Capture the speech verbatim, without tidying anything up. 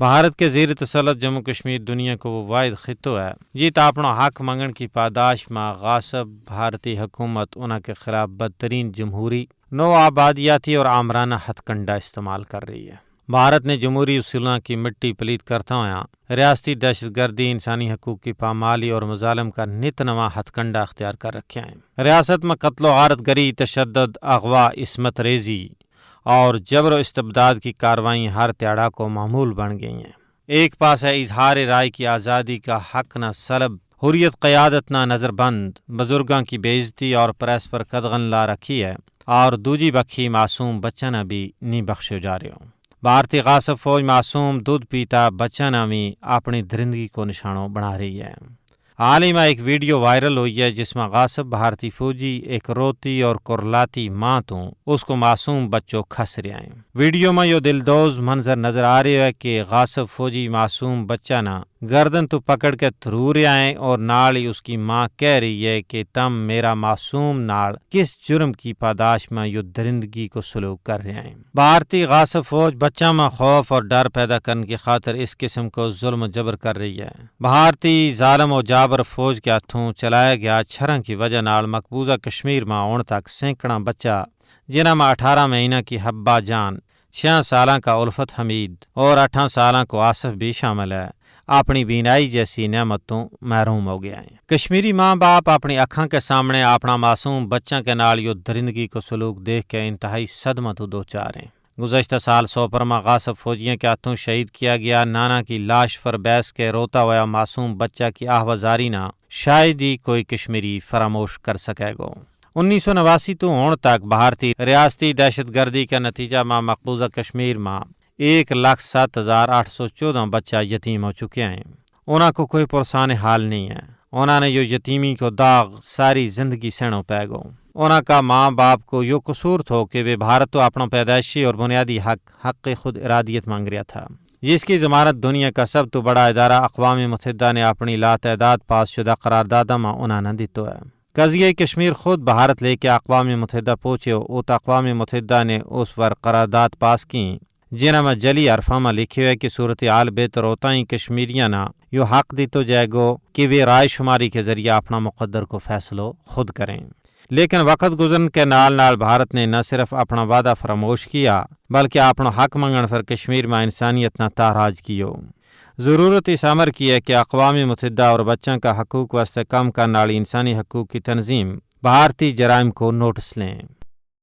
بھارت کے زیر تسلط جموں کشمیر دنیا کو وہ واحد خطو ہے جی تا اپنو حق منگن کی پاداش ما غاصب بھارتی حکومت انہاں کے خلاف بدترین جمہوری نو آبادیاتی اور آمرانہ ہتھ کنڈا استعمال کر رہی ہے۔ بھارت نے جمہوری اصولاں کی مٹی پلیت کرتا ہویا ریاستی دہشت گردی، انسانی حقوق کی پامالی اور مظالم کا نت نواں ہتھ کنڈا اختیار کر رکھیا ہیں۔ ریاست ما قتل و غارت گری، تشدد، اغوا، عصمت ریزی اور جبر و استبداد کی کاروائیں ہر تیاڑا کو معمول بن گئی ہیں۔ ایک پاس ہے اظہار رائے کی آزادی کا حق نہ سلب، حریت قیادت نہ نظر بند، بزرگاں کی بے عزتی اور پریس پر قدغن لا رکھی ہے، اور دوجی بکھی معصوم بچہ نہ بھی نہیں بخشو جا رہے ہوں۔ بھارتی غاصب فوج معصوم دودھ پیتا بچہ نہ بھی اپنی درندگی کو نشانو بنا رہی ہے۔ حال ہی ما ایک ویڈیو وائرل ہوئی ہے جس ما غاصب بھارتی فوجی ایک روتی اور کرلاتی ماں تو اس کو معصوم بچو کھس رہیا ہیں۔ ویڈیو ما یوہ دلدوز منظر نظر آ رہیو ہے کہ غاصب فوجی معصوم بچہ نا گردن تو پکڑ کے تھرو رہیا ہیں اور نال ہی اس کی ماں کہہ رہی ہے کہ تم میرا معصوم نال کس جرم کی پاداش ما یوہ درندگی کو سلوک کر رہیا ہیں۔ بھارتی غاصب فوج بچاں ما خوف اور ڈر پیدا کرن کی خاطر اس قسم کو ظلم و جبر کر رہی ہے۔ بھارتی ظالم و جابر فوج کے ہتھوں چلایا گیا چھراں کی وجہ نال مقبوضہ کشمیر ما ہن تک سینکڑاں بچہ، جنہاں ما اٹھارہ مہینہ کی حبا جان، چھیاں سالاں کا الفت حمید اور اٹھاں سالاں کو آصف بھی شامل ہے، اپنی بینائی جیسی نعمتوں محروم ہو گیا ہیں۔ کشمیری ماں باپ اپنی اکھاں کے سامنے اپنا معصوم بچاں کے نال یوہ درندگی کو سلوک دیکھ کے انتہائی صدمہ تو دوچار ہیں۔ گزشتہ سال سوپر ما غاصب فوجیاں کے ہتھوں شہید کیا گیا نانا کی لاش پر بیس کے روتا ہویا معصوم بچہ کی آہوازاری نا شاید ہی کوئی کشمیری فراموش کر سکے گو۔ انیس سو نواسی تو ہن تک بھارتی ریاستی دہشت گردی کا نتیجہ ما مقبوضہ کشمیر ما ایک لکھ ست ہزار آٹھ سو چودہ بچہ یتیم ہو چکیا ہیں۔ انہاں کو کوئی پرسان حال نہیں ہے۔ انہاں نے یوہ یتیمی کو داغ ساری زندگی سہنو پے گو۔ انہاں کا ماں باپ کو یوہ قصور تھو کہ ویہ بھارت تو اپنو پیدائشی اور بنیادی حق حق خود ارادیت مانگ رہیا تھا، جس کی ضمانت دنیا کا سب تو بڑا ادارہ اقوام متحدہ نے اپنی لاتعداد پاس شدہ قرارداداں ما انہاں نا دیتو ہے۔ قضیہ کشمیر خود بھارت لے کے اقوام متحدہ پہنچیو ات اقوام متحدہ نے اس پر قرارداد پاس کیں، جنہاں ما جلی حرفاں ما لکھیو ہے کہ صورتحال بہتر ہوتا ہی کشمیریاں نا یوہ حق دیتو جائے گو کہ ویہ رائے شماری کے ذریعہ اپنا مقدر کو فیصلو خود کریں۔ لیکن وقت گزرن کے نال نال بھارت نے نہ صرف اپنا وعدہ فراموش کیا، بلکہ اپنو حق منگن پر کشمیر ما انسانیت نا تاراج کیو۔ ضرورت اس امر کی ہے کہ اقوام متحدہ اور بچاں کا حقوق واسطے کم کرن آلی انسانی حقوق کی تنظیم بھارتی جرائم کو نوٹس لیں۔